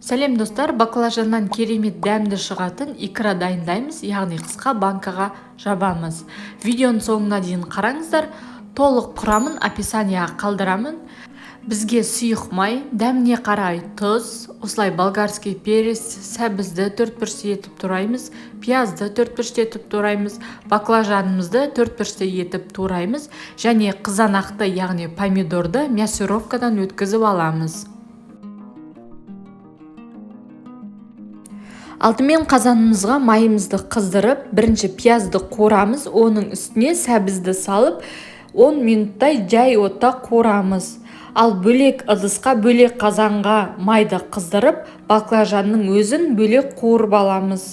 Сәлем, достар! Баклажаннан керемет дәмді шығатын икра дайындаймыз, яғни қысқа банкаға жабамыз. Видеоның соңына дейін қараңыздар. Толық құрамын описанияға қалдырамын. Бізге сұйық май, дәміне қарай тұз, осылай болгарский перец, сәбізді төртбұрышты етіп тураймыз, пиязды төртбұрышты етіп тураймыз, баклажанымызды төртбұрышты етіп тураймыз және қызанақты, яғни помидорды мясорубкадан өткізіп аламыз. Алдымен қазанымызға майымызды қыздырып, бірінші пиязды қуырамыз, оның үстіне сәбізді салып, 10 минуттай жай отта қуырамыз. Ал бөлек ыдысқа, бөлек қазанға майды қыздырып, баклажанның өзін бөлек қуырып аламыз.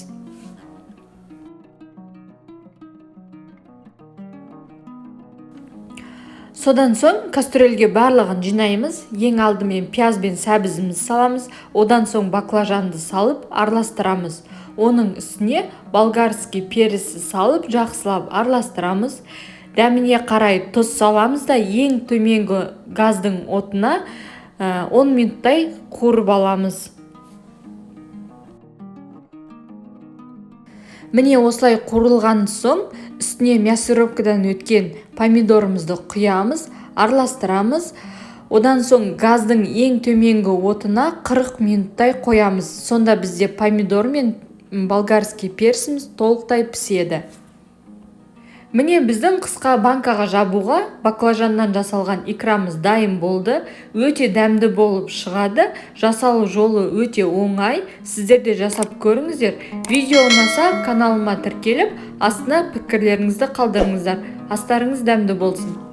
Содан соң кастрюльге барлығын жинаймыз. Ең алдымен пияз бен сәбізімізді саламыз, одан соң баклажанды салып араластырамыз. Оның үстіне болгарский перец салып, жақсылап араластырамыз. Дәміне қарай тұз саламыз да, ең төменгі газдың отына 10 минуттай қуырып аламыз. Міне, осылай қуырылған соң үстіне мясорубкадан өткен помидорымызды құямыз, араластырамыз. Одан соң газдың ең төменгі отына 40 минуттай қоямыз. Сонда бізде помидор мен болгарский перціміз толықтай піседі. Міне, біздің қысқа банкаға жабуға баклажаннан жасалған икрамыз дайын болды. Өте дәмді болып шығады. Жасалу жолы өте оңай. Сіздер де жасап көріңіздер. Видео ұнаса, каналыма тіркеліп, астына пікірлеріңізді қалдырыңыздар. Астарыңыз дәмді болсын.